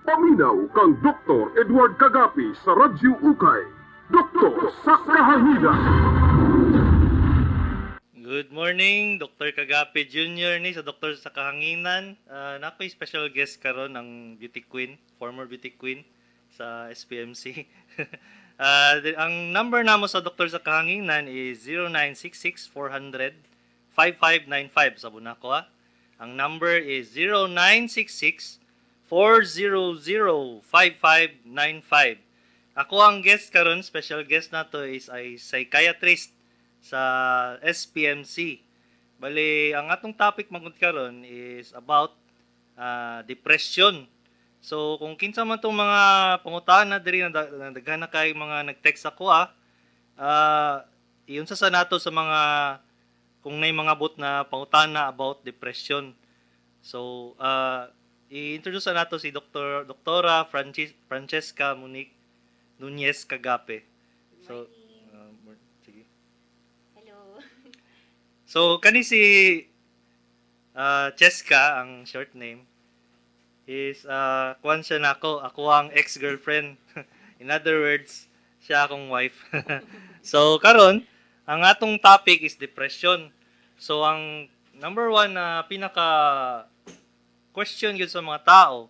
Paminaw kang Dr. Edward Kagapi sa Radyo Ukay. Doktor sa Kahanginan. Good morning, Dr. Kagape Jr. ni sa Doktor sa Kahanginan. Naa ko'y special guest karon, ang beauty queen, former beauty queen sa SPMC. Ang number namo sa Doktor sa Kahanginan is 0966 400 5595 sa Bunako. Ang number is 0966 400 5595. Ako ang guest karon, special guest nato is ay psychiatrist sa SPMC. Bali, ang atong topic magud karon is about depression. So, kung kinsa man tong mga pangutana diri na, na daghan na kay mga nag-text ako iyon sa nato sa mga kung nay mga bot na pangutana about depression. So, i-introduce na nato si Dr. Doktora Francesca Monique Nunez Kagape. So, sige. Hello. So, kani si Cheska, ang short name, is kuan siya nako, ako ang ex-girlfriend. In other words, siya akong wife. So, karon, ang atong topic is depression. So, ang number one na pinaka question gyud sa mga tao,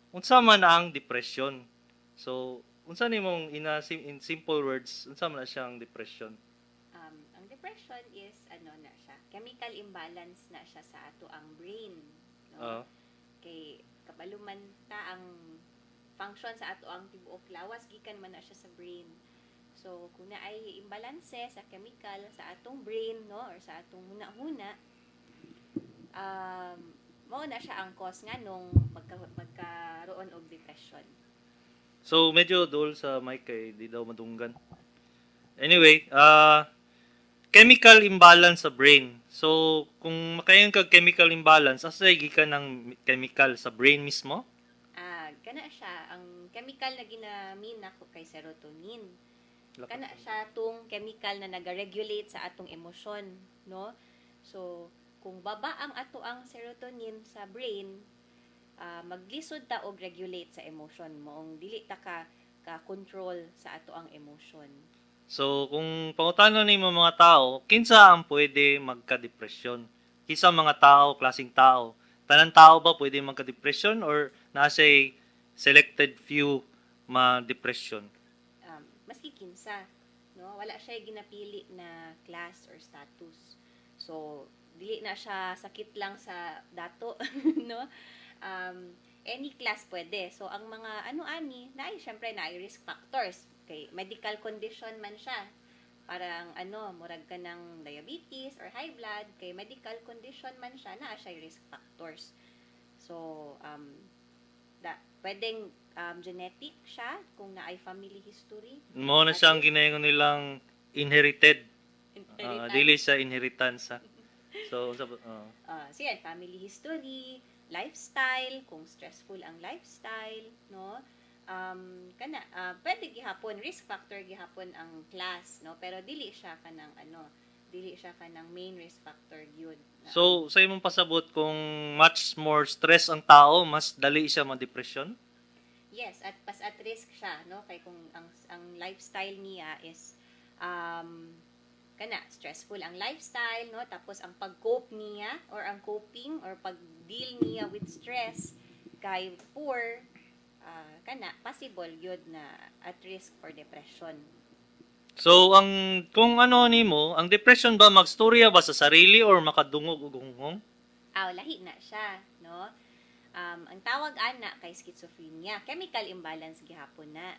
unsa man ang depression? So, unsa nimong in simple words, unsa man na siyang depression? Ang depression is ano na siya, chemical imbalance na siya sa ato ang brain, no? Kay kabalo man ta, ang function sa ato ang tibuok lawas gikan man na siya sa brain. So kung naay imbalance sa chemical sa atong brain, no, or sa atong huna-huna, mao na siya ang cause nganong magkaroon og depression. So, medyo duol sa mic kay di daw madunggan. Anyway, chemical imbalance sa brain. So, kung makaingon kag chemical imbalance, asa gikan ng chemical sa brain mismo? Ah, kana siya ang chemical na ginamin nako kay serotonin. Kana siya tong chemical na naga-regulate sa atong emosyon, no? So, kung baba ang ato ang serotonin sa brain, maglisod ta og regulate sa emotion, moong dili ta ka ka control sa ato ang emotion. So, kung pangutana nimo mga tao, kinsa ang pwede magka-depression? Kinsa mga tao, klaseng tao? Tanan tao ba pwede magka-depression or naa say selected few ma-depression? Maski kinsa, no? Wala siya ginapili na class or status. So, dili na siya sakit lang sa dato, no? Any class pwede. So, ang mga ano ani, naay syempre naay risk factors kay medical condition man siya. Parang ano, murag ka ng diabetes or high blood, kay medical condition man siya, naa siya risk factors. So, pwedeng genetic siya kung naay family history. Mao na siya ang ginaingon nilang inherited. Inheritance. Dili sa inheritance. Ha. So, sa Sige, family history, lifestyle, kung stressful ang lifestyle, no? Kana pwede gihapon risk factor gihapon ang class, no? Pero dili siya kanang ano, dili siya kanang main risk factor gyud. So, sa imong pasabot, kung much more stress ang tao, mas dali siya ma-depression? Yes, at pas at risk siya, no? Kay kung ang lifestyle niya is kana stressful ang lifestyle, no? Tapos ang pag-cope niya or ang coping or pag-deal niya with stress kay poor, kana possible gyud na at risk for depression. So, ang kung ano nimo, ang depression ba magstorya ba sa sarili or makadungog og hunghong? Aw, lahi na siya, no? Ang tawag ana kay schizophrenia, chemical imbalance gihapon na.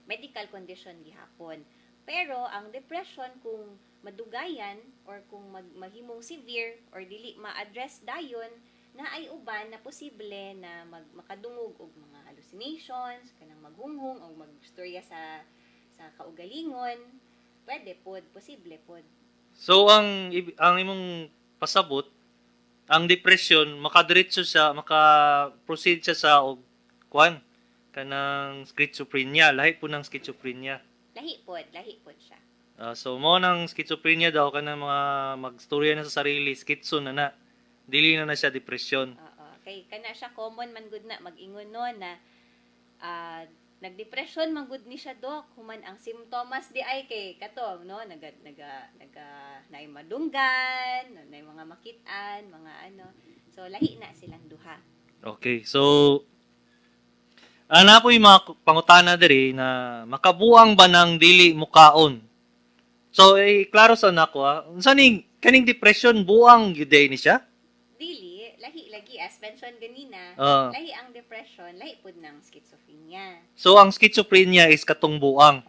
Medical condition gihapon. Pero ang depression, kung madugayan or kung mahimong severe or dili ma-address dayon, na ay uban na posible na makadungog og mga hallucinations, kanang maghunghong o magstorya sa kaugalingon, pwede pod, posible pod. So, ang imong pasabot, ang depression makadiretso siya, maka-proceed siya sa og kuan kanang schizophrenia, lahi po ng schizophrenia. Lahi pod siya. So mo nang schizophrenia daw kanang mga magstorya na sa sarili, schizo na na. Dili na na siya depression. Oo. Kay kana siya, common man gud na mag-ingon, no, na nagdepression man gud ni siya, dok, human ang simptomas di ay kay kato, no, naga naga naga naay madunggan, naay mga makit-an, mga ano. So lahi na silang duha. Okay, so ana po yung mga pangutana diri na makabuang ba ng dili mukaon? So eh, klaro sa nako ah. Unsa ning kaning depression, buang gyud ni siya? Dili, lahi lagi, as mentioned ganina. Lahi ang depression, lahi pud ng schizophrenia. So ang schizophrenia is katong buang.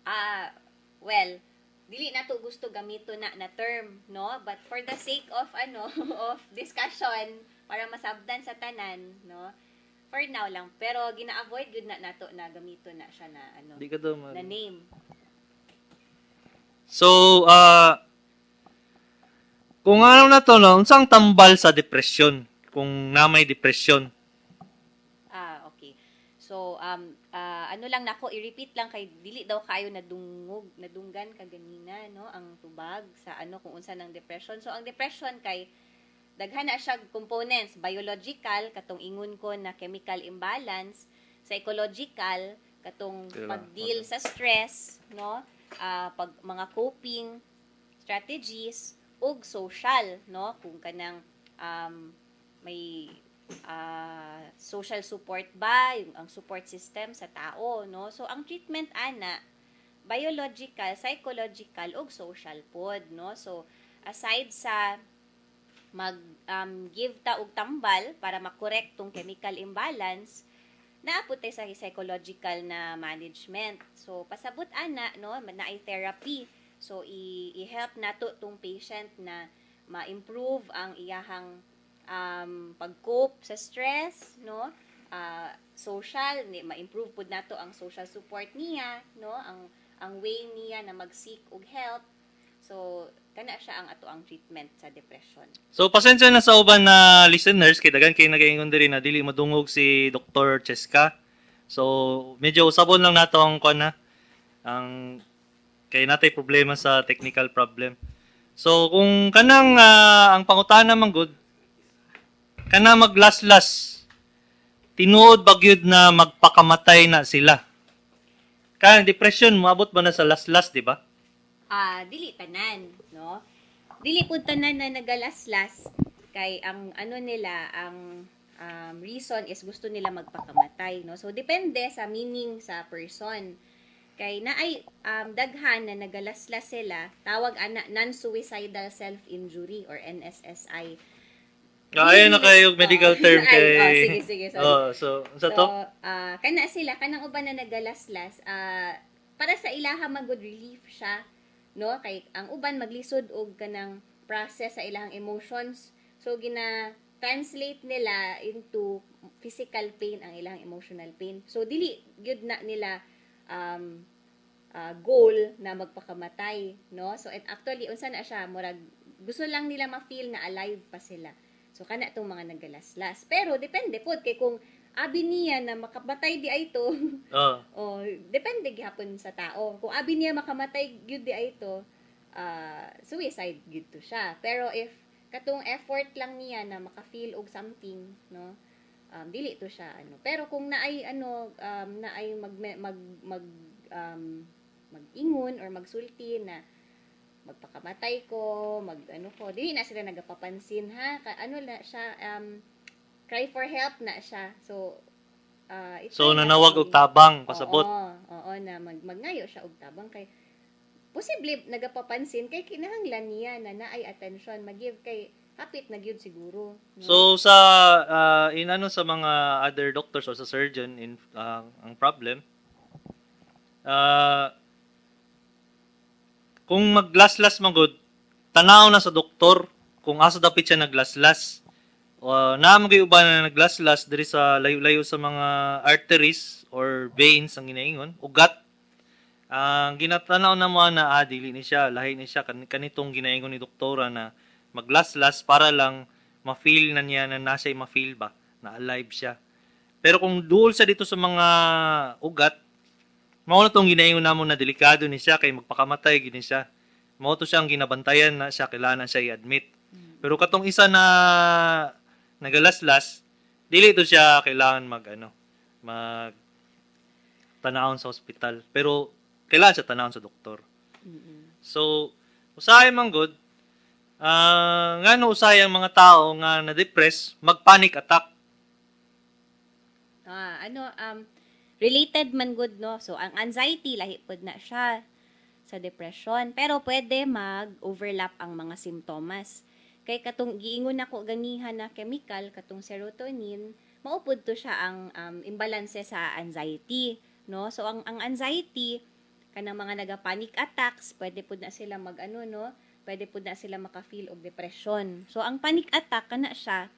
Ah, well, dili na to gusto gamito na na term, no? But for the sake of ano, of discussion, para masabdan sa tanan, no? For now lang, pero gina-avoid gud na nato na gamito na siya na ano, Di ka daw na name. So, kung ano na to, no, unsang tambal sa depression? Kung na may depression. Ah, okay. So, ano lang nako, i-repeat lang kay dili daw kayo nadungog, nadunggan kaganina, no, ang tubag sa ano, kung unsa ng depression. So, ang depression kay daghan na siya components: biological, katong ingon ko na chemical imbalance; psychological, katong Kailangan- pag-deal sa stress, no, pag mga coping strategies, ug social, no, kung kanang may social support ba, yung ang support system sa tao, no? So ang treatment ana, biological, psychological ug social pod, no? So aside sa mag give ta og tambal para makorek tong chemical imbalance, naa pud tay sa psychological na management. So pasabot ana, no, naay therapy. So i-help nato tong patient na ma-improve ang iyahang pag-cope sa stress, no? Social, ma-improve pud nato ang social support niya, no? Ang way niya na mag-seek og help. So kana siya ang ato ang treatment sa depression. So, pasensya na sa uban na listeners, kay daghan kay nagaingon diri na dili madungog si Dr. Cheska. So, medyo usabon lang nato ang kuan na ang kay natay problema sa technical problem. So, kung kanang ang pangutana man gud, kana maglaslas, tinuod ba gyud na magpakamatay na sila? Kaya depression moabot ba na sa laslas, di ba? Ah, dili tanan, no? Dili pud tanan na nagalaslas kay ang ano nila, ang reason is gusto nila magpakamatay, no? So depende sa meaning sa person. Kay naay daghan na nagalaslas sila, tawag ana non-suicidal self-injury or NSSI. Ah, ayun na kayo medical term Ay, kay oh, sige, sige, sorry. Oh, so sa So, to? kana sila, kanang uban na nagalaslas, para sa ilaha mag-good relief siya, no? Kay ang uban maglisod og kanang process sa ilahang emotions. So gina translate nila into physical pain ang ilang emotional pain. So dili gyud na nila goal na magpakamatay, no? So and actually unsa na siya, murag gusto lang nila ma-feel na alive pa sila. So kana tong mga nagalaslas. Pero depende pod kay kung abi niya na makamatay di ay to, oh, depende gihapon sa tao. Kung abi niya makamatay gyud di ay to, suicide gyud to siya. Pero if katong effort lang niya na maka-feel og something, no? Dili to siya ano. Pero kung naay ano, naay mag mag mag mag-ingon or magsulti na magpakamatay ko, mag ano ko, dili na sila nagapapansin ha. Ano na siya, cry for help na siya. So So i-try na nanawag siya. og tabang pasabot. Oo, na magngayo siya og tabang kay posible nagapapansin kay kinahanglan niya na naay attention mag-give kay hapit na gyud siguro, no? So sa inano sa mga other doctors or sa surgeon in ang problem, kung maglaslas man gud, tanaw na sa doktor kung asa dapit siya naglaslas. Naa man gyud uban na naglaslas diri sa layo-layo sa mga arteries or veins ang ginaingon, ugat. Ang ginatanaw na mo na dili ni siya, lahi ni siya kanitong ginaingon ni doktora na maglaslas para lang ma-feel na niya na nasa ma-feel ba na alive siya. Pero kung duol sa dito sa mga ugat, mao na tong ginaingon namo na delikado ni siya kay magpakamatay gini siya. Mao to siyang ginabantayan na siya, kailangan siya i-admit. Pero katong isa na nagalaslas, dili to siya kailangan mag ano, mag tanawon sa ospital. Pero kailangan siya tanawon sa doktor. So, usahay man gud, ngano usahay ang mga tao nga na-depress mag-panic attack? Ano, related man gud, no? So ang anxiety, lahi pud na siya sa depression, pero pwede mag-overlap ang mga simptomas. Kay katong giingon nako ganiha na chemical, katong serotonin, mao pud to siya ang imbalance sa anxiety, no? So ang anxiety, kanang mga naga-panic attacks, pwede pud na sila mag ano, no? Pwede pud na sila maka-feel og depression. So ang panic attack kana siya,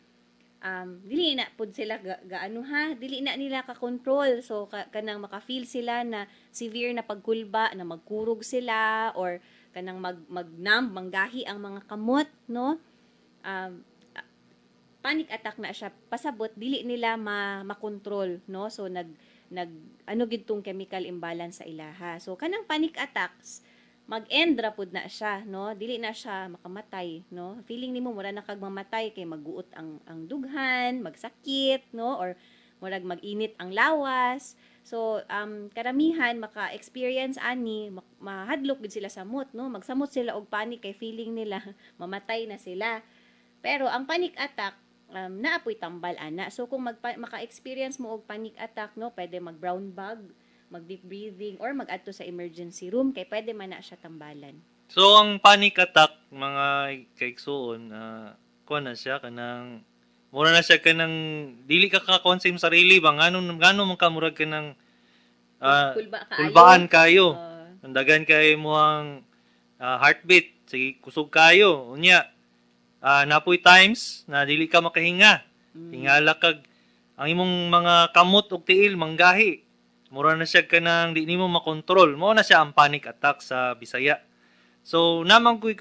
dili na pud sila gaano ha, dili na nila ka-control. So kanang maka-feel sila na severe na pagkulba, na magkurog sila or kanang mag-numb, manggahi ang mga kamot, no? Panic attack na siya, pasabot dili nila makontrol, no? So nag nag ano gid tong chemical imbalance sa ilaha. So kanang panic attacks, mag-end ra pud na siya, no? Dili na siya makamatay, no? Feeling nimo mura na kag mamatay kay maguot ang dughan, magsakit, no? Or murag mag-init ang lawas. So karamihan maka-experience ani, mahadlok gid sila samot, no? Magsamot sila og panic kay feeling nila mamatay na sila. Pero ang panic attack, naa poy tambal ana. So kung maka-experience mo og panic attack, no, pwede mag brown bag, mag deep breathing or mag-adto sa emergency room kay pwede man na siya tambalan. So ang panic attack, mga kaigsuon, kuan na siya kanang mura na siya kanang dili ka ka-kuan sa imong sarili ba, ngano man ka murag kanang Kulba kaayo. Kulbaan kayo. Oo. Ang dagan kay mo ang heartbeat, sige kusog kayo. Unya, napoy times na dili ka makahinga. Tingala kag ang imong mga kamot ug tiil manggahi. Mura na siya kanang di nimo makontrol. Mao na siya ang panic attack sa Bisaya. So namang kuy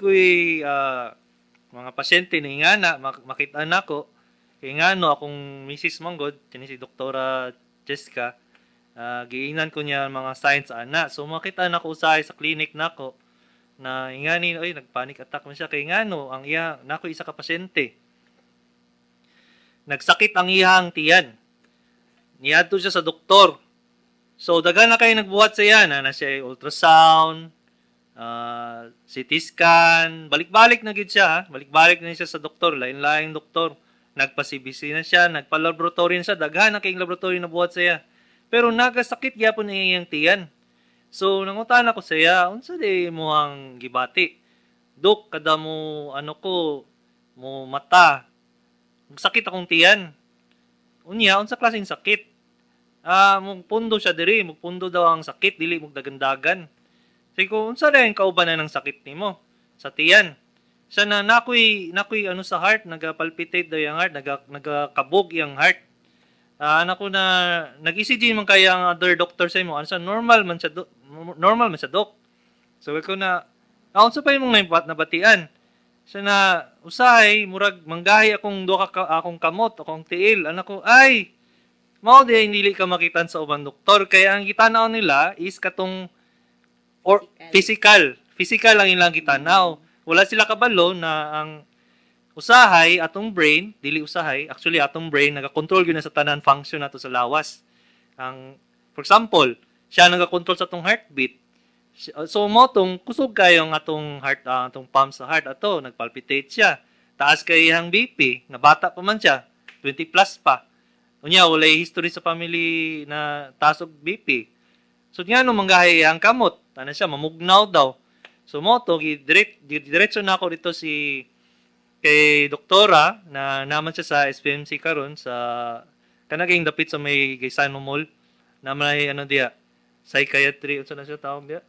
mga pasyente ni nga na makita nako kay ngano akong misis manggod kini si Doktora Jessica, giingnan ko niya ang mga signs ana. So makita nako usahay sa clinic nako na ingani, oy, nagpanic attack man siya kay ngano ang iya nako isa ka pasyente, nagsakit ang iyang tiyan. Niadto siya sa doktor. So daghan na kay nagbuhat sa iya na siya ultrasound, CT scan, balik-balik na gid siya, ha? Balik-balik na siya sa doktor, lain-laing doktor. Nagpa-CBC na siya, nagpa-laboratory na siya, daghan na kayong laboratory na buhat sa iya. Pero nagasakit gyapon ang iyang tiyan. So nangutan ako sa iya, "Unsa di mo ang gibati?" "Dok, kada mo ano ko, mo mata, sakit akong tiyan." "Unya, unsa klaseng sakit?" "Ah, mugpundo siya diri, mugpundo daw ang sakit, dili mugdagandagan." Sabi ko, "Unsa na yung kaubanan ng sakit nimo sa tiyan?" Siya na, nakoy ano sa heart, nagapalpitate daw yung heart, nagakabog yung heart. Ah, anak ko na, nag-ECG man kaya ang other doctor sa imo. Ano sa normal man siya, normal man siya, doc. So ko na, unsa pa imong nabatian? Siya na, "Usahay, murag manggahi akong duha ka, akong kamot, akong tiil." Anak ko, ay, mao di ay dili ka makitan sa ubang doktor. Kaya ang gitanaw nila is katong or physical. Physical ang ilang gitanaw. Wala sila kabalo na ang usahay atong brain, dili usahay, actually atong brain nagakontrol gyud na sa tanan function nato sa lawas. Ang for example, siya nagakontrol sa atong heartbeat. So mo tong kusog kayo ang atong heart, atong pump sa heart ato, nagpalpitate siya. Taas kay iyang BP, na bata pa man siya, 20 plus pa. Unya walay history sa family na taas og BP. So nga no manggahi ang kamot, ana siya mamugnaw daw. So mo to gi diretso na ako dito si kay doktora na naman siya sa SPMC karon sa kanaging dapit sa may Gaisano Mall na may ano diya, psychiatry, unsa na siya tawag diya?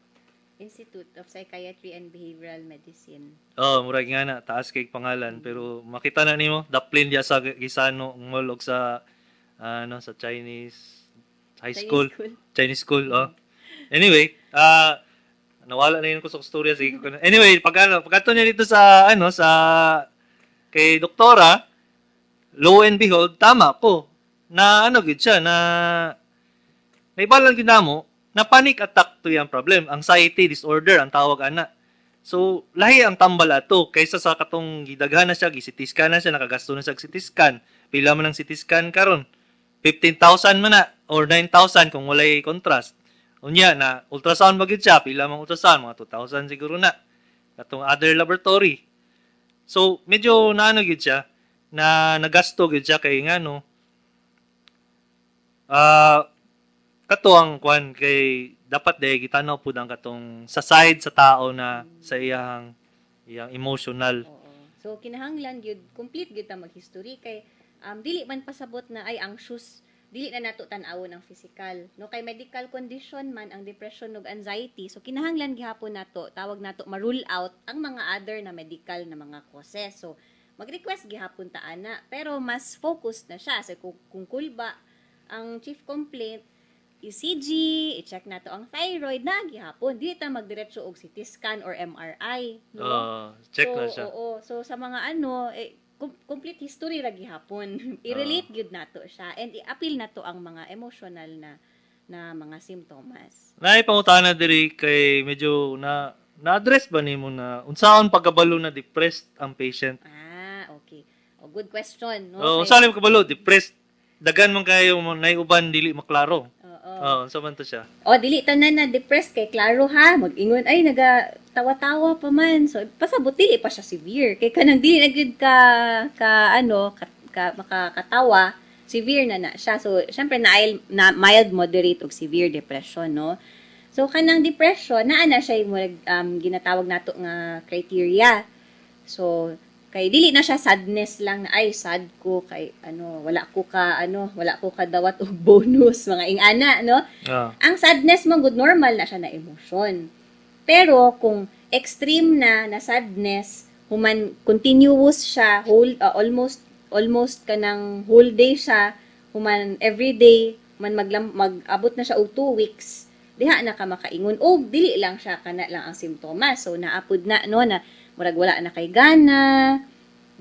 Institute of Psychiatry and Behavioral Medicine. Oh, murag nga na taas kay pangalan, pero makita na nimo daplin diya sa Gaisano Mall og sa ano sa Chinese High Chinese School. School. Chinese school, oh. Anyway, nawala na yun ko sa istorya, sige ko na. Anyway, pag ano, pagkato niya dito sa ano sa kay doktora, lo and behold, tama ko. Na ano gid siya na naibalan gid namo na panic attack to yung problem. Anxiety disorder ang tawag ana. So, lahi ang tambal ato kaysa sa katong gidaghan na siya, gi-CT scan na siya, nakagasto na siya og CT scan. Pila man ang CT scan karon? 15,000 man na or 9,000 kung walay contrast. Unya na ultrasound ba gyud siya, pila man ultrasound, mga 2,000 siguro na. Katong other laboratory. So, medyo naano gyud siya na nagasto gyud siya kay ngano kato ang kwan kay dapat day gitanaw pud ang katong sa side sa tao na sa iyang iyang emotional. Oo. So kinahanglan gyud complete gyud ta mag-history kay dili man pasabot na ay anxious, dili na nato tan-awon ang physical, no, kay medical condition man ang depression ug anxiety. So kinahanglan gihapon nato, tawag nato, ma-rule out ang mga other na medical na mga causes. So mag-request gihapon ta ana, pero mas focused na siya. So kung kulba ang chief complaint, ECG, i-check nato ang thyroid na gihapon. Dili ta magdiretso og CT scan or MRI, no? Check So, na siya. oo. So sa mga ano, eh, complete history ra gihapon. I-relate gyud nato siya and i-appeal nato ang mga emotional na na mga simptomas. Naay pangutana diri kay medyo na na-address ba nimo na unsaon pagkabalo na depressed ang patient? Ah, okay. Oh, good question, no? Oh, unsaon pagkabalo depressed? Dagan man kayo mo nay uban dili maklaro. Oo. Oh, unsa man to siya? O, dili tanan na depressed kay klaro ha, mag-ingon ay naga tawa-tawa pa man. So pasabot dili pa siya severe kay kanang dili na gyud ka ka ano ka, ka makakatawa, severe na na siya. So syempre na, na mild, moderate ug severe depression, no? So kanang depression naa na siya murag ginatawag nato nga criteria. So kay dili na siya sadness lang na ay sad ko kay ano wala ko ka ano wala ko kadawat og bonus, mga ingana, no? Ang sadness mo good, normal na siya na emotion. Pero kung extreme na na sadness, human continuous siya whole almost almost kanang whole day siya, human every day man mag-abot na siya og 2 weeks, diha na ka makaingon og dili lang siya kana lang ang simptomas. So naapod na, no, na murag wala na kay gana,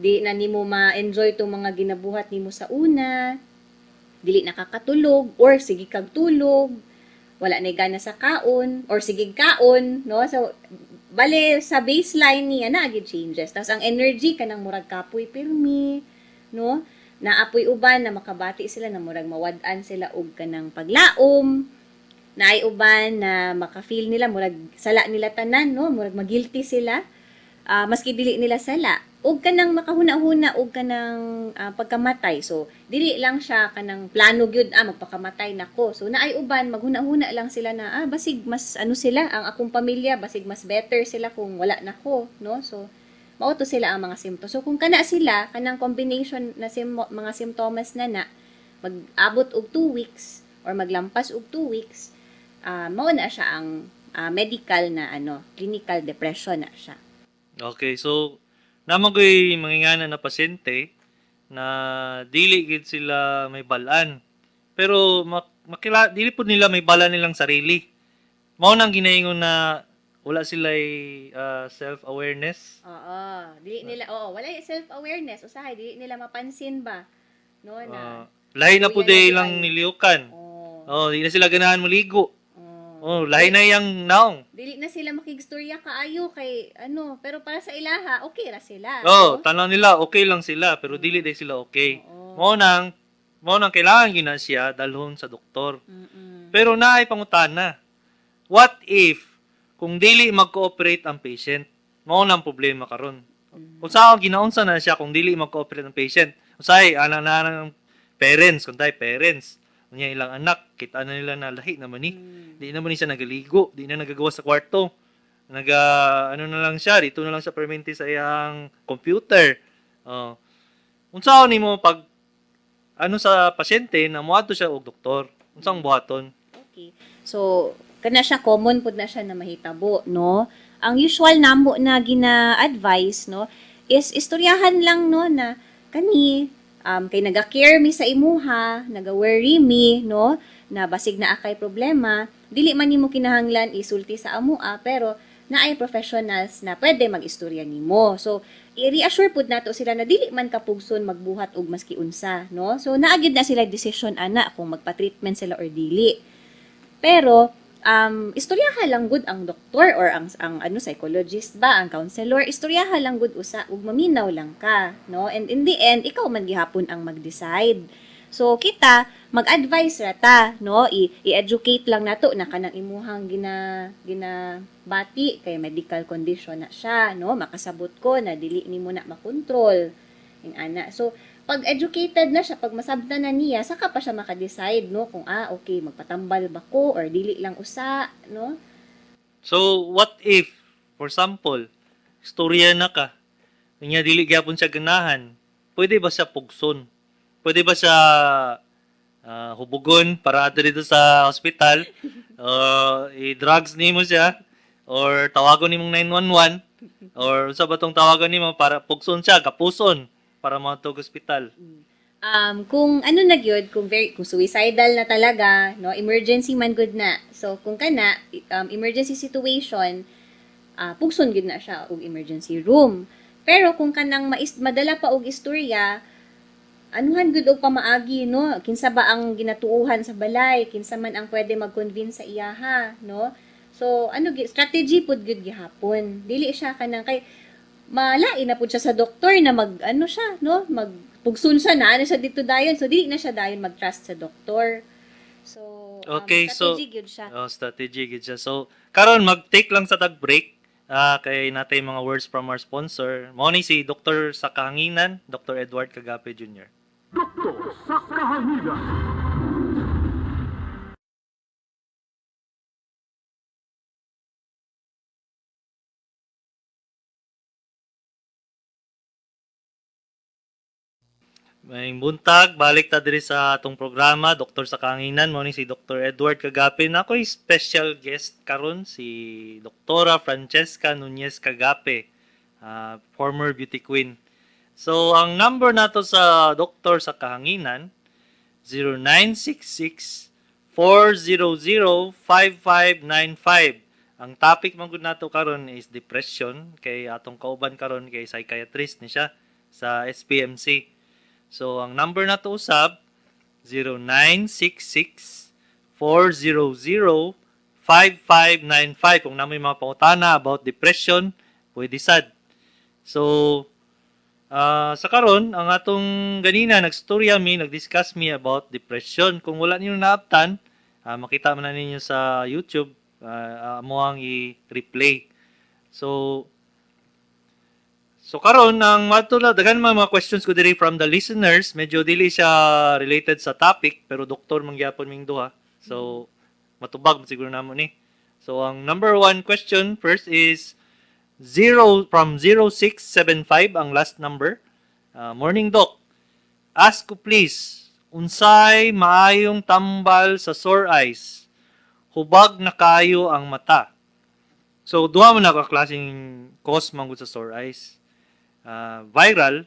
di na nimo ma-enjoy tong mga ginabuhat nimo sa una, dili nakakatulog or sige kag tulog, wala na gana sa kaon or sige kaon, no? So bale sa baseline niya na gyud changes. Tapos ang energy kanang murag kapoy pirmi, no? Naapoy uban na makabati sila na murag mawad-an sila og kanang paglaom. Naay uban na maka-feel nila murag sala nila tanan, no? Murag magilty sila maski dili nila sala, ug kanang makahuna-huna og kanang pagkamatay. So dili lang siya kanang plano gyud, magpakamatay nako. So naay uban maghuna-huna lang sila na basig mas ano sila, ang akong pamilya, basig mas better sila kung wala nako, no? So mao to sila ang mga simptoms. So kung kana sila kanang combination na mga simptomas na na mag-abot og 2 weeks or maglampas og 2 weeks, mao na siya ang medical na ano, clinical depression na siya. Okay, so naman ko'y mangingana na pasyente na dili gid sila may balan. Pero makila dili pud nila may balan nilang sarili. Mao nang ginaingon na wala sila self-awareness. Oo, dili nila, oo, wala yung self-awareness. Usahay dili nila mapansin ba, no, na Lahi na pud kuya na day di lang ay. niliukan. Oh, di na sila ganahan moligo. Oh, lahi na yang naong. Dili na sila makigstorya kaayo kay ano, pero para sa ilaha okay ra sila. Oh, No? tanaw nila okay lang sila pero dili day sila okay. Mao nang kailangan gina siya dalhon sa doktor. Pero naay pangutana. What if kung dili mag-cooperate ang patient? Mao nang problema karon. Kung sa ginaunsa na siya kung dili mag-cooperate ang patient? Usay ana na ng parents, kung tayo parents, unya ilang anak, kita na nila na lahi naman ni. Di naman ni siya nagaligo, di na nagagawa sa kwarto. Naga ano na lang siya, dito na lang siya permanente sa iyang computer. Oh. Unsaon nimo pag ano sa pasyente na moadto siya og doktor? Unsang buhaton? Okay. So, kana siya common pud na siya na mahitabo, no? Ang usual namo na gina-advise, no, is istoryahan lang, no, na kani kay naga-care mi sa imuha, naga-worry mi, no, na basig naa kay problema, dili man nimo kinahanglan isulti sa amoa, pero naay professionals na pwede mag-istorya nimo. So, i-reassure pud nato sila na dili man kapugson magbuhat og maski unsa, no? So, naa gyud na sila decision ana kung magpa-treatment sila or dili. Pero, Istoryaha lang gud ang doktor or ang ano, psychologist ba, ang counselor, istoryaha lang gud usa ug maminaw lang ka, no? And in the end, ikaw man gihapon ang mag-decide. So kita mag-advise ra ta, no? I-educate lang nato na kanang imuhang gina ginabati kay medical condition na siya, no? Makasabot ko na dili nimo na makontrol ing ana. So pag educated na siya, pag masabtan na niya, saka pa siya maka-decide, no, kung okay, magpatambal ba ko or dili lang usa, no? So, what if, for example, istorya na ka, nya dili gyapon siya ganahan, pwede ba siya pugson? Pwede ba siya hubugon para adto dito sa hospital? I-drugs nimo siya or tawagon nimong 911 or unsa ba tong tawagon nimo para pugson siya, kapuson para moadto og ospital? Kung ano na gyud, kung suicidal na talaga, no, emergency man gud na. So kung kana emergency situation, pugson gyud na siya og emergency room. Pero kung kanang madala pa og istorya, anuhan gud og pamaagi, no? Kinsa ba ang ginatuohan sa balay, kinsa man ang pwede mag-convince sa iyaha, no? So ano strategy pud gyud gihapon. Dili siya kanang kay malain na pud siya sa doktor na mag ano siya, no? Magpugson siya na ano siya dito dayon. So dili na siya dayon mag-trust sa doktor. So Okay, so strategy gyud siya. Oh, strategy gyud siya. So karon mag-take lang sa tag break. Kay natay mga words from our sponsor. Mao ni si Dr. sa Kahanginan, Dr. Edward Cagape Jr. Doktor sa Kahanginan. May buntag, balik ta diri sa atong programa, Doktor sa Kahanginan, mao ni si Dr. Edward Cagape. Na ako'y special guest karon si Doktora Francesca Nunez Cagape, former beauty queen. So, ang number nato sa Doktor sa Kahanginan, 0966-400-5595. Ang topic man gud nato karon is depression, kay atong kauban karon kay psychiatrist ni siya sa SPMC. So, ang number nato usab, 0966-400-5595. Kung namoy mga pangutana about depression, pwede sad. So, sa karon, ang atong ganina, nagstorya mi, nag-discuss mi about depression. Kung wala ninyo naaptan, makita man na ninyo sa YouTube, mo ang i-replay. So karon ang matula daghan man mga questions ko diri from the listeners, medyo dili siya related sa topic pero doktor man gyapon ming duha. So matubag man siguro namo ni. So ang number one question first is 0 from 0675 ang last number. Morning doc. Ask ko please, unsay maayong tambal sa sore eyes? Hubag na kayo ang mata. So duha man na ka klaseng cause man gud sa sore eyes. Viral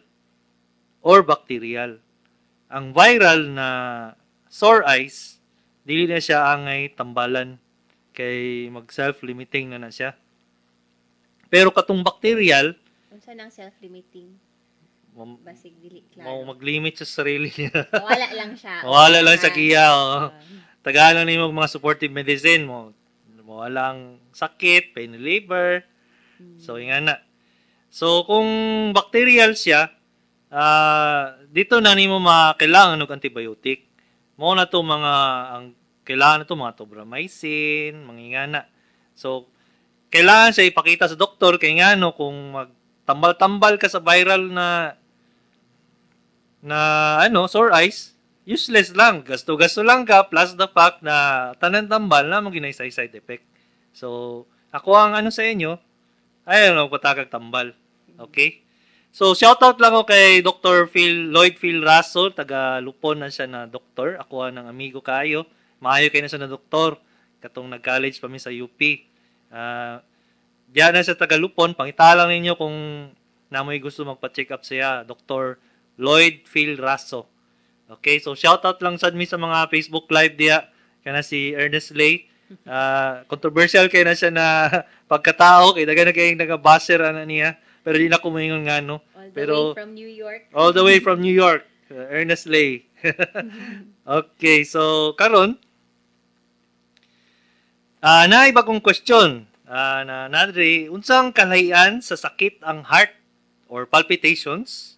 or bacterial. Ang viral na sore eyes, dili na siya angay tambalan kay mag self-limiting na na siya. Pero katong bacterial, Unsa nang self-limiting? Basig dili mau klaro. mag-limit sa sarili niya. Wala lang siya. Mawala lang sa kiya. Oh. Tagaan lang nimo mga supportive medicine mo. Mawala ang sakit, pain reliever. So, nga na. So, kung bacterial siya, dito na nimo makailangan og antibiotic. Mao na to mga ang kailangan na to mga tobramycin, mga ingana. So, kailangan siya ipakita sa doktor kay ngano kung magtambal-tambal ka sa viral na na ano, sore eyes, useless lang. Gasto-gasto lang ka plus the fact na tanan tambal na mo ginay side effect. So, ako ang ano sa inyo, ayaw na magpatakag tambal. Okay? So, shoutout lang ako kay Dr. Phil, Lloyd Phil Russell, taga Lupon na siya na doktor. Ako ang amigo kayo. Maayo kayo na siya na doktor. Katong nag-college pa mi sa UP. Diyan na siya taga Lupon. Pangita lang ninyo kung namoy gusto magpa-check up siya. Dr. Lloyd Phil Raso. Okay, so shoutout lang sad mi sa mga Facebook Live diya. Kana si Ernest Lay. Controversial kay na siya na pagkatao kay daghan na kay nagabasher ana niya. Pero di na ko moingon ngano. All the Pero way from New York. All the way from New York, Ernest Lay. Okay, so karon Naay bagong question. Na nadri, unsang kalahian sa sakit ang heart or palpitations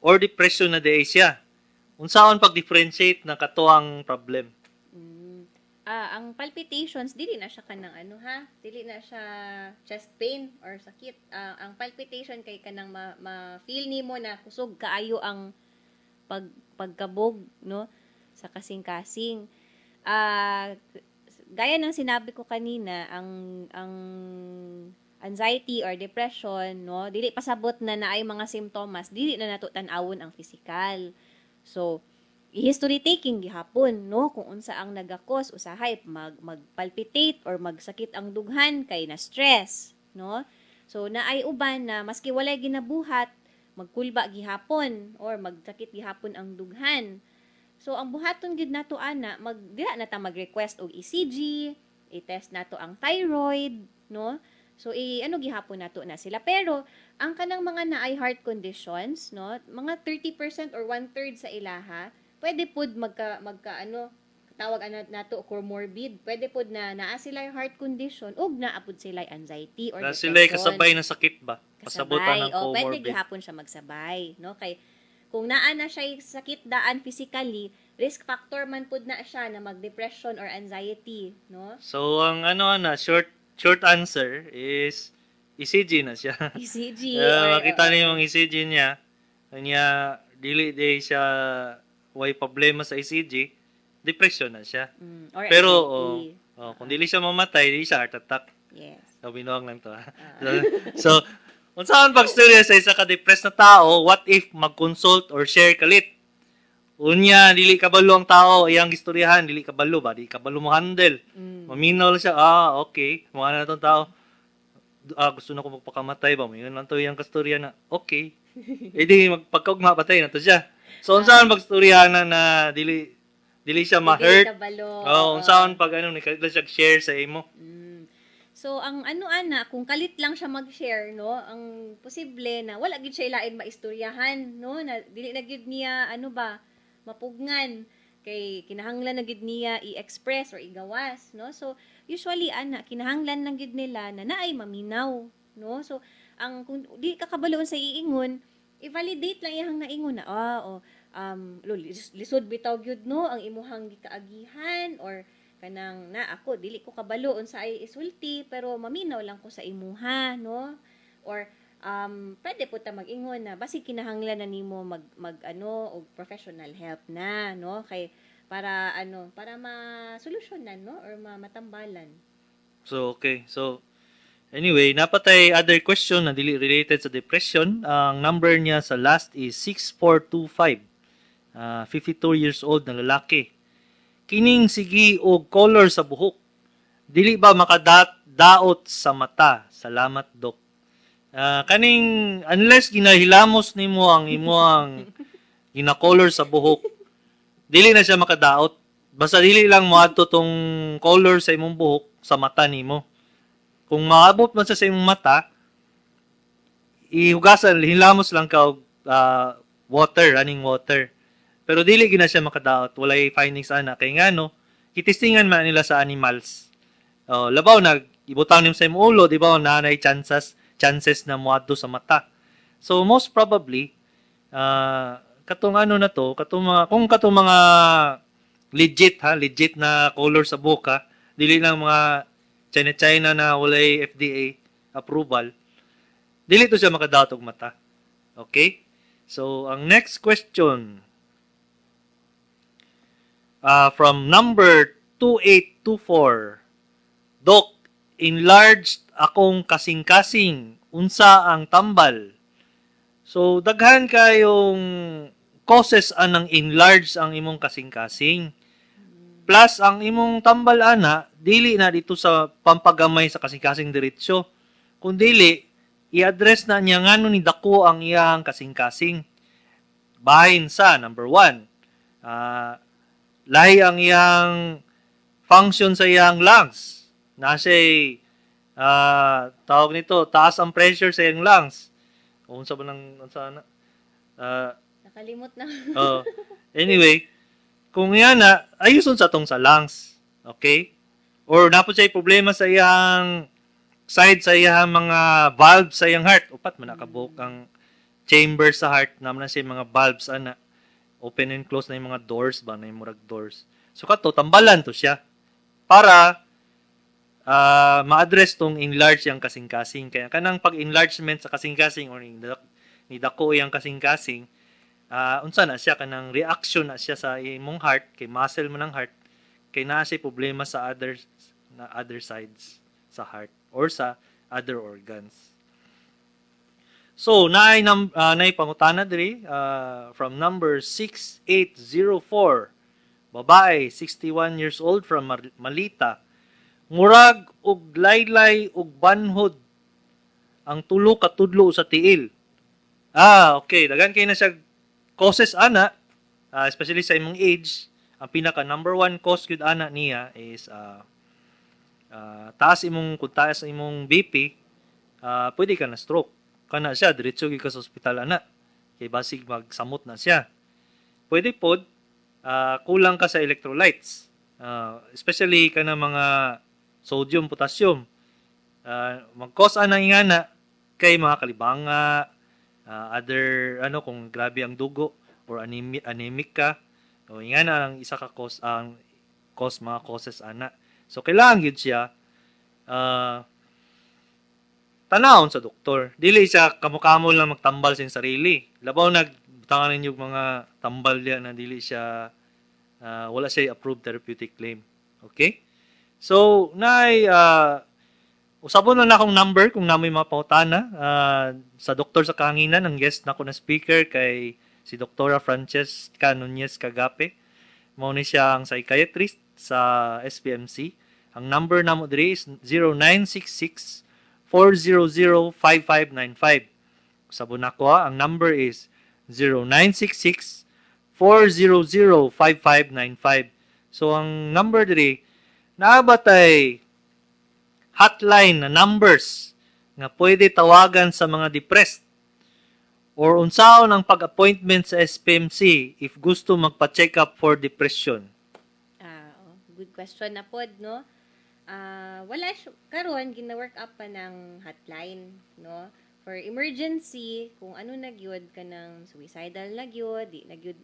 or depression na diay siya? Unsaon pag-differentiate na katuang problem? Ang palpitations, dili na siya kanang ano ha, dili na siya chest pain or sakit. Ang palpitation kay kanang ma-feel nimo na kusog kaayo ang pagkabog, no, sa kasing-kasing. Gaya ng sinabi ko kanina, ang anxiety or depression, no, dili pasabot na naay mga simptomas, dili na nato tan-awon ang physical. So, history taking gihapon, no, kung unsa ang nagakos, usahay magpalpitate or magsakit ang dughan kay na stress, no? So naay uban na maski walay ginabuhat, magkulba gihapon or magsakit gihapon ang dughan. So ang buhaton gyud nato ana, mag dira na ta mag-request og ECG, i-test nato ang thyroid, no? So i ano gihapon nato na sila, pero ang kanang mga naay heart conditions, no, mga 30% or one-third sa ilaha, pwede pud magka magka ano, tawag ana nato, comorbid. Pwede pud na naa sila heart condition ug naa pud sila anxiety or Na sila depression. Kasabay na sakit ba? Pasabutan Kasabay. ng O, pwede comorbid. gihapon siya magsabay, no? Kay kung naa na siya sakit daan physically, risk factor man pud na siya na mag-depression or anxiety, no? So, ang ano ana, short short answer is ECG na siya. ECG or Makita niyo yung ECG niya. Kanya dili di siya way problema sa ECG, depression na siya. Or Pero anxiety. oh, kung dili siya mamatay, dili siya heart attack. Yes. So, binuang lang to. Ha? So, unsaon pagstorya sa isa ka depressed na tao, what if mag-consult or share kalit? Unya, dili kabalo ang tao, iyang istoryahan, dili kabalo ba? Dili kabalo mo handle. Maminaw lang siya, ah, okay, mga na tong tao. Ah, gusto na ko magpakamatay ba? Mayon lang to iyang kastorya na, okay. E di, magpagkaugma, patay na to siya. So, unsaon pagstorya na na dili dili siya Dili ma-hurt? kabalo. Oh, unsaon pag ano, ni kalit lang siya share sa imo? So, ang ano ana, kung kalit lang siya mag-share, no, ang posible na wala gid siya ilain maistoryahan, no, na dili na gid niya ano ba, mapugngan kay kinahanglan na gid niya i-express or igawas, no? So, usually ana, kinahanglan lang gid nila na naay maminaw, no? So, ang kung di ka kabaloon sa iingon, i-validate lang iyang naingon na oh, lisod bitaw gyud, no, ang imuhang gikaagihan or kanang na ako dili ko kabalo unsa ay isulti, pero maminaw lang ko sa imuha, no, or pwede po ta mag-ingon na basi kinahanglan na nimo mag mag ano og professional help na, no, kay para ano, para masolusyonan, no, or matambalan. So, okay. So, anyway, napatay other question na dili related sa depression. Ang number niya sa last is 6425. 52 years old na lalaki. Kining sige og color sa buhok, dili ba makadaot sa mata? Salamat, Dok. Kaning unless ginahilamos nimo ang imuang gina-color sa buhok, dili na siya makadaot. Basta dili lang moadto tong color sa imong buhok sa mata nimo. Kung maabot man siya sa imong mata, ihugasan, hilamos lang ka og water, running water. Pero dili gina siya makadaot, walay findings ana kay ngano, kitestingan man nila sa animals. Oh, labaw na ibutang nimo sa imong ulo, di ba, na nay chances chances na moadto sa mata. So most probably katong ano na to, katong mga kung katong mga legit ha, legit na color sa buhok ha, dili lang mga China China na walay FDA approval, dili to siya makadaot og mata. Okay? So, ang next question from number 2824. Doc, enlarged akong kasing-kasing. Unsa ang tambal? So, daghan kayong causes anang enlarge ang imong kasing-kasing. Plus, ang imong tambal ana, dili na dito sa pampagamay sa kasing-kasing diretso. Kung dili, i-address na niya ngano ni dako ang iyang kasing-kasing. Bahin sa, number one, lahi ang iyang function sa iyang lungs. Nasa tawag nito, taas ang pressure sa iyang lungs. Unsa ba nang unsa na? Nakalimot na. Oh. Anyway, kung yan na, ayuson sa tong sa lungs. Okay? Or naa pod siya problema sa iyang side, sa iyang mga valve sa iyang heart. Upat man nakabuok ang chamber sa heart, naa man na siya mga valves ana. Open and close na yung mga doors ba, na yung murag doors. So kato tambalan to siya para ma-address tong enlarge yung kasing-kasing. Kaya kanang pag-enlargement sa kasing-kasing or ni dako yung kasing-kasing, unsa na siya, kanang reaction na siya sa imong heart kay muscle man ang heart, kay naa siya problema sa other na other sides sa heart or sa other organs. So, naay pangutana diri from number 6804. Babae, 61 years old from Malita. Murag og laylay og banhod ang tulo ka tudlo sa tiil. Ah, okay. Daghan kay na siya causes ana, especially sa imong age. Ang pinaka number one cause gyud ana niya is taas imong kung taas imong BP, pwede ka na stroke. Kana siya diretso gyud ka sa ospital ana. Kay basig magsamot na siya. Pwede pod kulang ka sa electrolytes. Especially kana mga sodium, potassium. Mag-cause ana ingana kay mga kalibanga, other ano, kung grabe ang dugo or anemic ka. O ingana ang isa ka cause, ang cause, mga causes ana. So kailangan gyud siya tanawon sa doktor. Dili siya kamo-kamo lang magtambal sa iyang sarili. Labaw nag butangan ninyo mga tambal diya na dili siya wala siya approved therapeutic claim. Okay? So, nay usabon na akong number kung naa moy mga pangutana sa Doktor sa Kahanginan. Ang guest nako na speaker kay si Doktora Francesca Nunez Cagape. Mao ni siya ang psychiatrist sa SPMC. Ang number namo diri is 0966 400 5595. Usabon nako ha, ang number is 0966 400 5595. So ang number diri, naa ba tay hotline na numbers nga pwede tawagan sa mga depressed or unsaon ang pag-appointment sa SPMC if gusto magpa-check up for depression? Ah, oh, good question na pod, no? Ah, wala siya, karon gina-work up pa ng hotline, no? For emergency, kung ano na gyud, kanang suicidal na gyud, di na gyud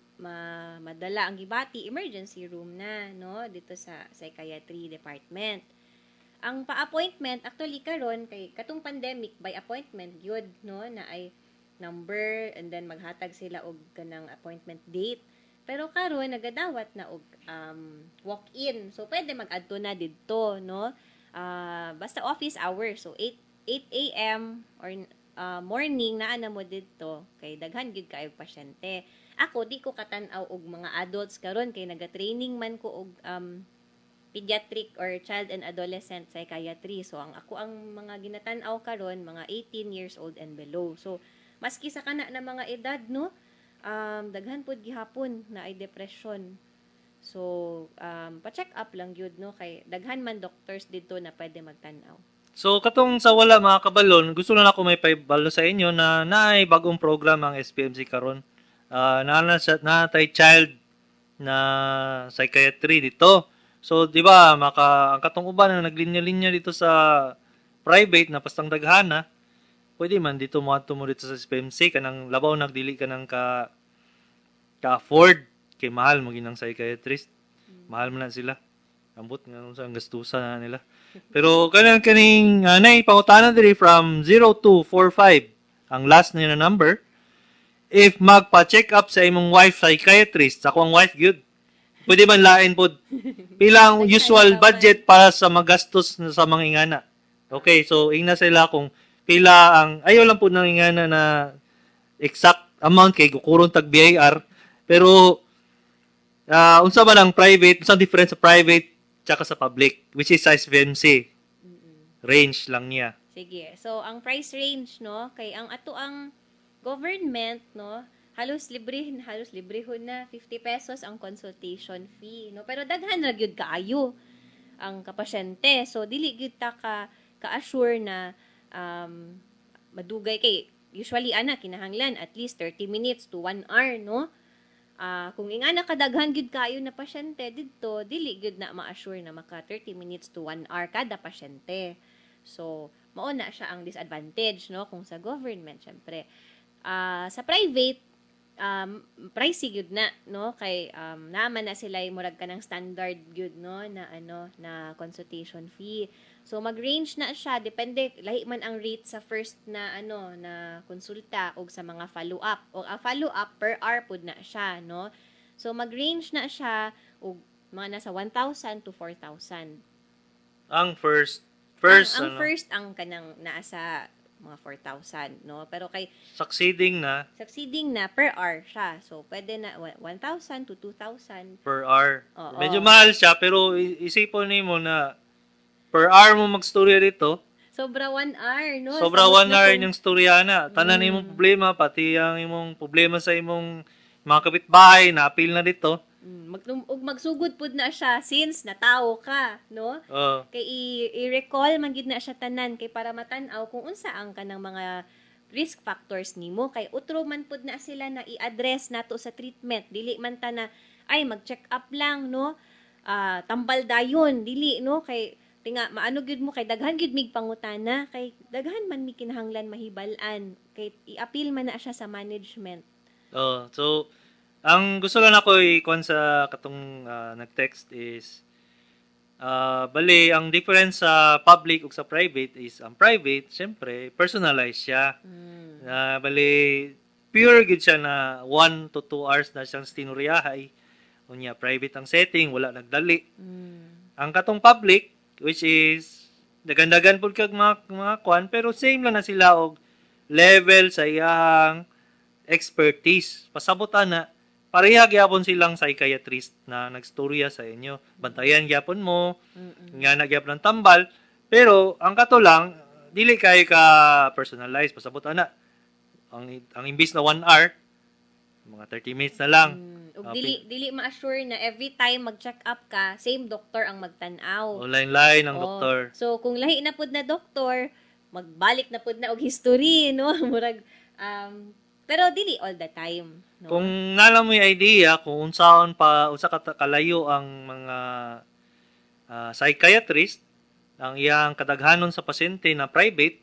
madala ang gibati, emergency room na, no? Dito sa psychiatry department. Ang pa-appointment actually karon kay katong pandemic, by appointment gyud, no, na ay number and then maghatag sila og kanang appointment date. Pero karon nagadawat na og walk-in. So pwede mag-adto na didto, no? Basta office hours. So 8 8 a.m. or morning naa na mo didto kay daghan gyud kaayo pasyente. Ako di ko katan-aw og mga adults karon kay naga-training man ko og pediatric or child and adolescent psychiatry. So ang ako ang mga ginatan-aw karon mga 18 years old and below. So maski sa kana na mga edad, no, daghan pod gihapon na ay depression. So pa-check up lang gyud, no, kay daghan man doctors didto na pwede magtan-aw. So katong sa wala mga kabalon, gusto na ako may paibalo sa inyo na naay bagong program ang SPMC karon. Naa na sa naa tay child na psychiatry dito. So di ba maka ang katong uban na naglinya-linya dito sa private na pastang daghana, pwede man dito moadto mo dito sa SPMC kanang labaw nagdili ka nang ka ka-afford kay mahal mo ginang psychiatrist. Mahal man na sila. Ambot nga unsa ang gastusan na nila. Pero kanang kaning nay pangutana diri from 0245 ang last niya na number. If magpa-check up sa imong wife psychiatrist, sa akong wife gyud. Pwede man lain pod. Pila ang usual budget para sa magastos na sa mga ingana? Okay, so ingna sila kung pila ang ayaw lang po ng ingana na exact amount kay kukuron tag BIR, pero unsa man ang private, unsa ang difference sa private tsaka sa public, which is sa SVMC range lang niya? Sige. So, ang price range, no, kay ang ato ang government, no, halos libre na, 50 pesos ang consultation fee, no. Pero daghan ra gyud kaayo ang kapasyente. So, dili gyud ta ka ka-assure na madugay kay usually ana kinahanglan at least 30 minutes to 1 hour, no? Kung ingana kadaghan gyud kayo na pasyente didto, dili gyud na ma-assure na maka 30 minutes to 1 hour kada pasyente. So, mao na siya ang disadvantage, no, kung sa government, syempre. Sa private, pricey gyud na, no, kay naman na sila murag kanang standard gyud, no, na ano na consultation fee. So mag-range na siya, depende, lahi man ang rate sa first na ano na konsulta og sa mga follow-up. O ang follow-up, per hour pud na siya, no. So mag-range na siya og mga nasa 1,000 to 4,000. Ang first first Ang ano, first, ang kanang naa sa mga 4,000, no, pero kay succeeding na succeeding na, per hour siya. So pwede na 1,000 to 2,000. Per hour. Oo. Medyo mahal siya, pero isipon nimo na per hour mo magstorya dito. Sobra 1 hour, no? Sobra Sabot 1 na hour inyong storya na. Tanan imong problema, pati ang imong problema sa imong mga kapitbahay, naapil na dito. Ug magsugod pud na siya since natawo ka, no? Oh. Kay i-recall man gid na siya tanan kay para matan-aw kung unsa ang kanang mga risk factors nimo, kay utro man pud na sila na i-address nato sa treatment. Dili man ta na ay mag-check up lang, no, tambal dayon, dili, no, kay tinga maano gyud mo, kay daghan gyud mig pangutana, kay daghan man mi kinahanglan mahibal-an, kay i-appeal man na siya sa management. Oh, so ang gusto lang ako i-kuan sa katong nag-text is bali ang difference sa public ug sa private is ang private, syempre, personalized siya. Na bali pure gid siya na 1 to 2 hours na siyang tinuryahay. Unya, private ang setting, wala nagdali. Ang katong public, which is dagan-dagan pud kag mga kwan, pero same lang na sila og level sa iyang expertise. Pasabot ana, pareha gyapon silang psychiatrist na nagstorya sa inyo. Bantayan gyapon mo, nga na gyapon ang tambal, pero ang kato lang, dili kay ka personalized. Pasabot ana, ang imbis na 1 hour, mga 30 minutes na lang. Ug dili dili ma-assure na every time mag-check up ka, same doctor ang magtan-aw. Online-line ang Oo. doktor. So kung lahi na pud na doktor, magbalik na pud na og history, no? Murag pero dili all the time, no? Kung nala mo yung idea kung unsaon pa unsa ka kalayo ang mga psychiatrist, ang iyang kadaghanon sa pasyente na private,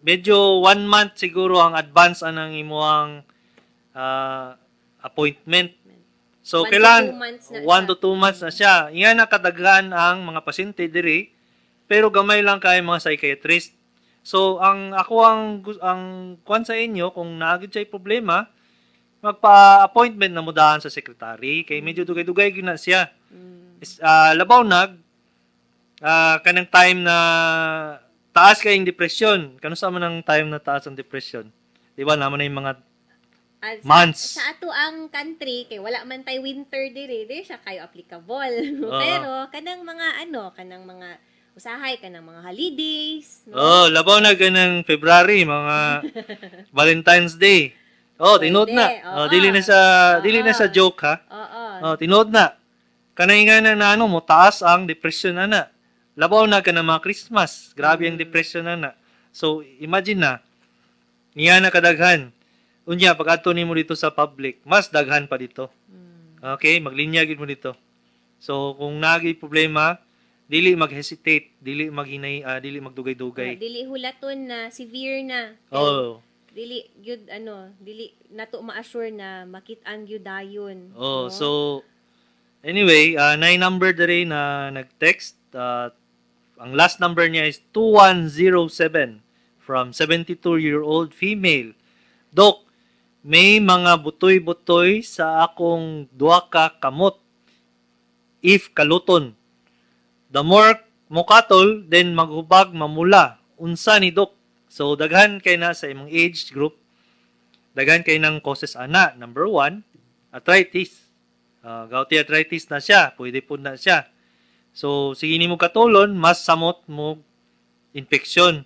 medyo one month siguro ang advance anang imuang appointment. So 1 to kailangan 2 months na 1 siya. To 2 months na siya. Nga nakadaghan ang mga pasyente diri, pero gamay lang kay mga psychiatrist. So ang ako ang kuan sa inyo, kung naa gyud siya problema, magpa-appointment na mo daan sa secretary kay medyo dugay-dugay gyud na siya. Is, labaw nag kanang time na taas kayong depression. Kano sa man ang time na taas ang depression? Di ba naman na yung mga months. Sa ato ang country kay wala man tay winter diri, diri siya kayo applicable. Oo. Pero kanang mga ano, kanang mga usahay, kanang mga holidays, no? Oh, labaw na ganang February, mga Valentine's Day. Oh, tinuod na. Pwede, Oh, oo. dili na sa joke ha. Oo. Oh, tinuod na. Kanay nga na, na ano mo taas ang depression na na. Labaw na ka na mga Christmas. Grabe ang depression na na. So, imagine na niya na kadaghan. Unya, pag adto nimo dito sa public, mas daghan pa dito. Okay, maglinya gid mo dito. So, kung naagi problema, dili mag-hesitate, dili maghinay, dili magdugay-dugay. Oh, dili hulaton na severe na. Kay dili gyud ano, dili nato ma-assure na makit-an gyud dayon. Oh, no? so anyway, nine number diri na nag-text. Ang last number niya is 2107 from 72-year-old female. "Doc, may mga butoy-butoy sa akong duha ka kamot if kaluton. The more mokatol, then maghubag, mamula. Unsa ni, Doc?" So daghan kay na sa imong age group. Daghan kay ng causes ana. Number one, arthritis. Gouty arthritis na siya. Pwede po na siya. So, sige nimo katulon, mas samot mo infection.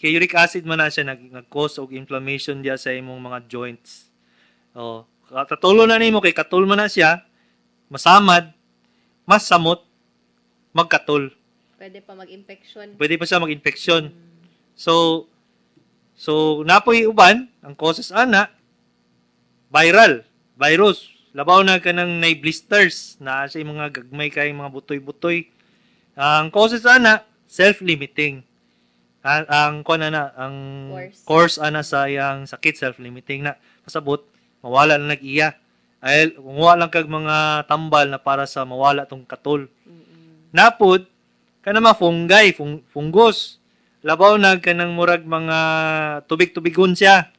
Kay uric acid man na siya nag-cause og inflammation diya sa imong mga joints. Oh, katulon na nimo kay katul man na siya, masamad, mas samot magkatul. Pwede pa mag-infection. Pwede pa siya mag-infection. So, napoy uban, ang causes ana, Viral, virus. Labaw na kanang nay blisters na sa mga gagmay kay mga butoy-butoy. Ang causes ana, self-limiting. Ang kuan ana, ang Course. Course ana sa iyang sakit, self-limiting na. Pasabot, mawala na nag-iya. Ay, kumuha lang kag mga tambal na para sa mawala tong katol. Napod, kana mga fungi, fungus. Labaw na kanang murag mga tubig-tubigon siya.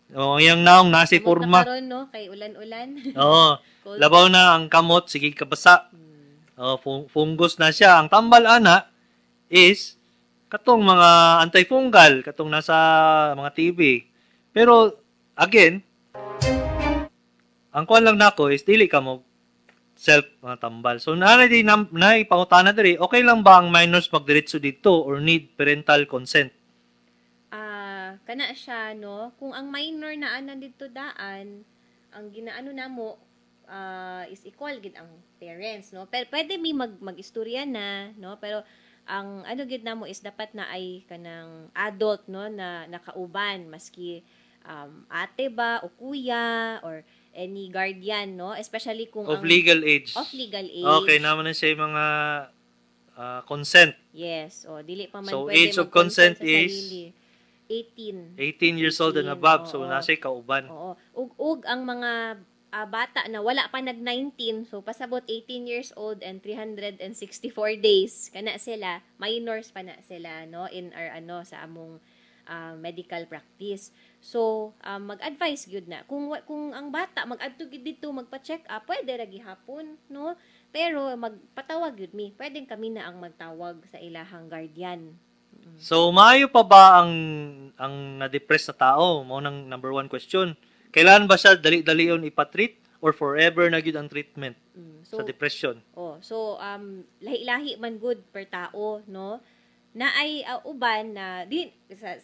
O, iyang naong nasi Amot na porma. karon, no, kay ulan-ulan. Oo. Cold. Labaw na ang kamot, sige kabasa. Oh, fungus na siya. Ang tambal ana is katong mga antifungal, katong nasa mga TB. Pero again, ang kuan lang nako is dili ka mo self mga tambal. So naa di na naipangutana diri, okay lang ba ang minors magdiretso dito or need parental consent? Ah, kana siya, no, kung ang minor na ana didto daan, ang ginaano namo is equal gid ang parents, no? Pero pwede mi mag istorya na, no? Pero ang ano gid namo is dapat na ay kanang adult, no, na nakauban, maski ate ba o kuya or any guardian, no, especially kung Of ang legal age. Of legal age. Okay, naman na siya yung mga consent. Yes, o dili pa man So, pwede age of mag-consent consent sa is sarili. 18. 18 years old and 18, above. So oo. nasa kauban. Oo. Ug ang mga bata na wala pa nag 19, so pasabot 18 years old and 364 days kana sila, minors pa na sila, no, in our ano sa among medical practice. So, mag-advise gyud na. Kung ang bata mag-adto gyud dito magpa-check up, pwede ra gihapon, no? Pero magpatawag gyud mi. Pwedeng kami na ang magtawag sa ilahang guardian. So, maayo pa ba ang na-depress na tao? Mao nang number one question. Kailan ba siya dali-dalion ipatreat or forever na gyud ang treatment So, sa depression? Oh, so lahi-lahi man good per tao, no? Na ay uban na di sa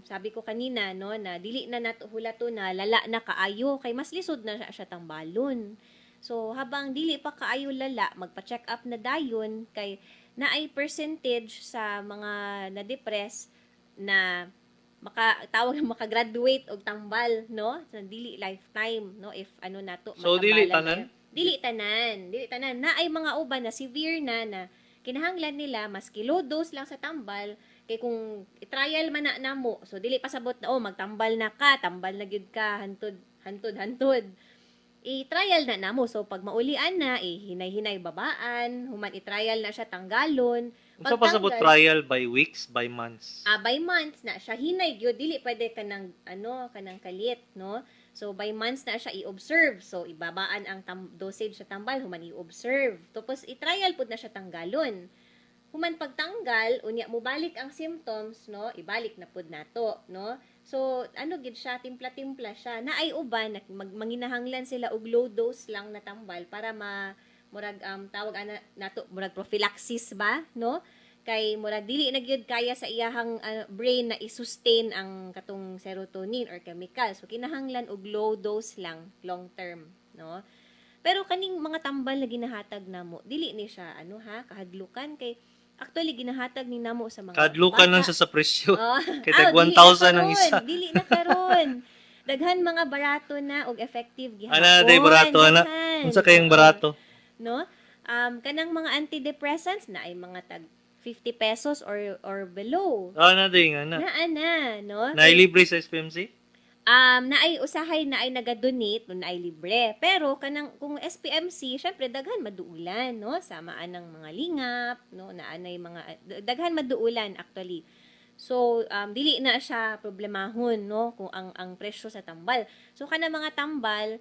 sabi ko kanina, no, na dili na nato hulato na lala na kaayo kay mas lisod na siya tambalon. So habang dili pa kaayo lala, magpa-check up na dayon kay naay percentage sa mga na-depress na maka tawag na makagraduate og tambal, no, sa dili lifetime, no, if ano nato So, dili matambalan tanan? kayo. Dili tanan, dili tanan. Na ay mga uban na severe na na kinahanglan nila maski low dose lang sa tambal kay kung trial man na namo, so dili pasabot na, oh, magtambal na ka, tambal na gyud ka hantod hantod hantod. I-trial na namo, so pag maulian na, eh, hinay-hinay babaan, human i-trial na siya tanggalon. Unsa pa sabot Pagtanggal- trial, by weeks, by months? Ah, by months na siya, hinay gyud, dili pwede kanang ano, kanang kalit, no? So by months na siya i-observe. So ibabaan ang dosage sa tambal human i-observe. Tapos i-trial pud na siya tanggalon. Human pagtanggal, unya mobalik ang symptoms, no? Ibalik na pud nato, no? So ano gid siya, timpla-timpla siya. Naay uban na manginahanglan sila og low dose lang na tambal para ma murag tawag ana nato, murag prophylaxis ba, no? Kay murag dili na gyud kaya sa iyahang brain na i-sustain ang katong serotonin or chemical. So kinahanglan og low dose lang long term, no? Pero kaning mga tambal na ginahatag namo, dili ni siya ano ha, kahadlukan, kay actually ginahatag ni namo sa mga Kahadlukan lang bata. siya sa presyo. Oh. Kay tag Ah, dili na 1,000 ang karon. isa. Dili na karon. Daghan mga barato na og effective gihapon. Ana, day barato ana. Daghan. Unsa kayong Oo. barato? No? Kanang mga antidepressants na ay mga tag 50 pesos or below. Ana day nga na. Naa na, no? Nailibre sa SPMC? Naay usahay na ay naga-donate no, naay libre. Pero kanang kung SPMC, syempre daghan maduulan, no? Samaan ng mga lingap, no? Naanay mga daghan maduulan actually. So dili na siya problemahon, no, kung ang presyo sa tambal. So kana mga tambal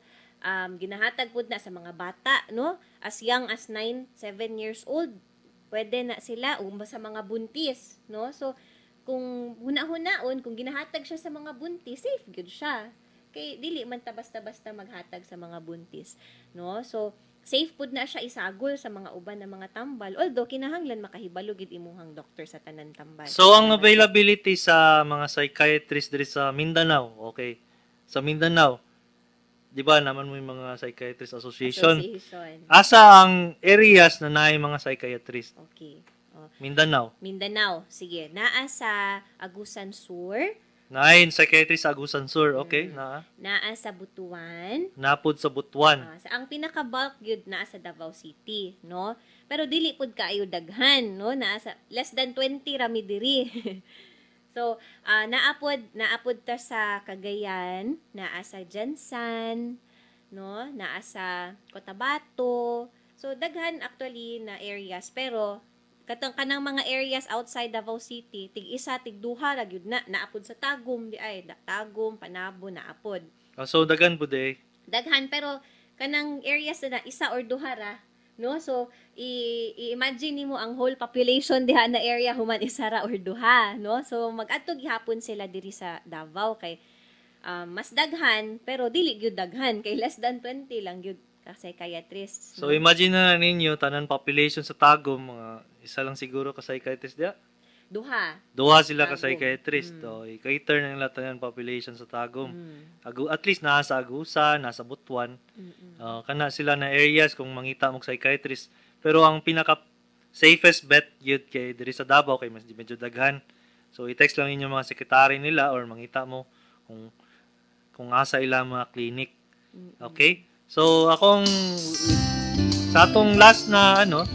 ginahatag pud na sa mga bata, no? As young as 9, 7 years old, pwede na sila o sa mga buntis, no? So kung huna-hunaon, kung ginahatag siya sa mga buntis, safe gyud siya. Kay dili man ta basta-basta maghatag sa mga buntis, no? So safe pud na siya isagol sa mga uban na mga tambal. Although kinahanglan makahibalo gid imuhang doktor sa tanan tambal. So ang availability sa mga psychiatrist diri sa Mindanao, okay. Sa Mindanao, di ba naman mo yung mga psychiatrist association? Association. Asa ang areas na naay mga psychiatrist? Okay. Oh. Mindanao. Mindanao. Sige. Naa sa Agusan Sur, Nine psychiatrist sa Agusan Sur. Okay, naa. Naa sa Butuan. Napod sa Butuan. Sa ang pinaka-bulk gyud naa sa Davao City, no? Pero dili pud kaayo daghan, no? Naa sa less than 20 ra mi diri. So, naa pod ta sa Cagayan, naa sa GenSan, no? Naa sa Cotabato. So daghan actually na areas, pero katong kanang mga areas outside Davao City, tig isa, tig duha ra gyud na. Naa pod sa Tagum di ay, Tagum, Panabo naa pod. So daghan pud eh. Daghan, pero kanang areas na isa or duha ra, no? So i-imagine nimo ang whole population diha na area human isa ra or duha, no? So mag-adto gihapon sila diri sa Davao kay mas daghan, pero dili gyud daghan kay less than 20 lang gyud ka psychiatrists. So imagine na ninyo tanan population sa Tagum, mga isa lang siguro ka psychiatrist diha. Duha. Duha sila ka Tagum. psychiatrist. So i-cater na nila tanan population sa Tagum. At least naa sa Agusan, naa sa Butuan. Kana sila na areas kung mangita mo psychiatrist. Pero ang pinaka safest bet gyud kay diri sa Davao kay mas medyo daghan. So i-text lang ninyo mga sekretary nila or mangita mo kung asa ilang mga clinic. Okay? So akong sa atong last na ano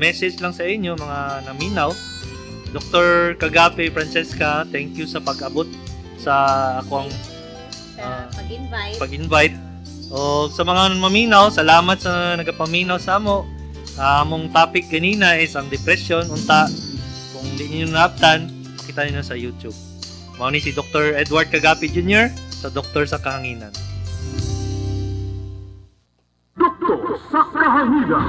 message lang sa inyo mga naminaw, Dr. Cagape Francesca, thank you sa pag-abot sa akong Sa pag-invite. Pag-invite. O sa mga maminaw, salamat sa nagapaminaw sa amo. Among topic ganina is ang depression. Unta, kung di niyo naaptan, makita niyo sa YouTube. Mao ni si Dr. Edward Cagape Jr. sa Doktor sa Kahanginan. Doktor sa Kahanginan.